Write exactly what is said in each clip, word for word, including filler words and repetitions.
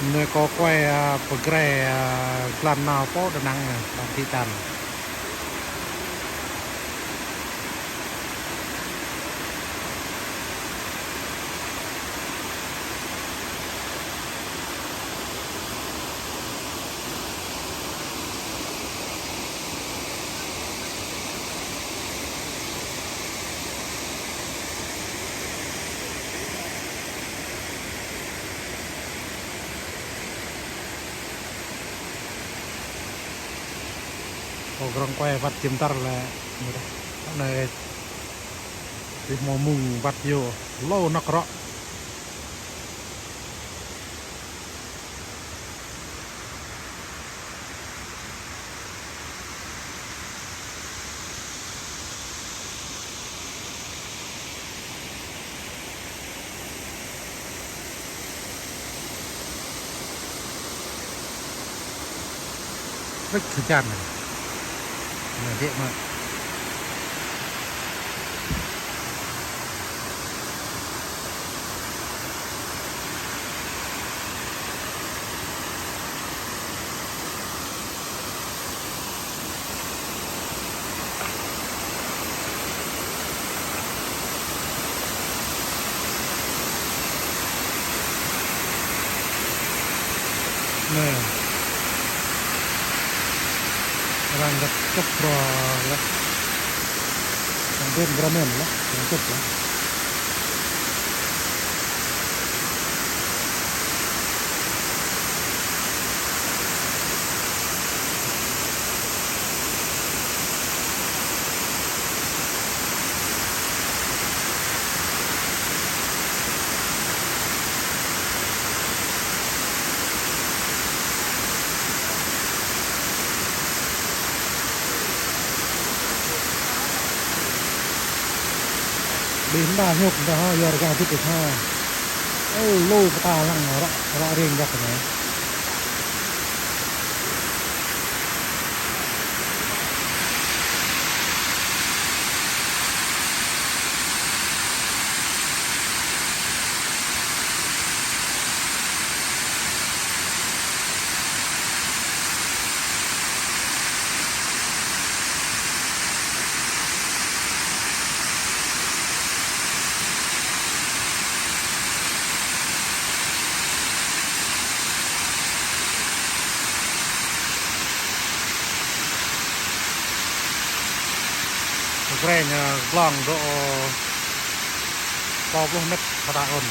Anai kâo quay, a, pơgre, a, jơlan nao pơ Đà Nẵng anai, ƀing ta. Kâo rơ̆ng quay wăt jim tar lĕ. Anai, ƀing hmâo mơ̆ng wăt yơh, lu năk rŏ. Wĕt kơ čan anai. Anai djơ̆ mơ̆n. Anai. Arăng găt čŏk bruă lah. Yang bên bruă mơ̆n lah, yang čŏk lah. Ƀing ta hơ̆k ta hă, yua rơgah djŏp ta hă. Ơ, lu pơta lăng ră, ră ring gah anai. Pơgre anai glông dŏ pă pluh mét pơta ôn.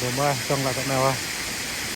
Dơ̆ng mơ̆, dơ̆ng lăi tơ anai wa.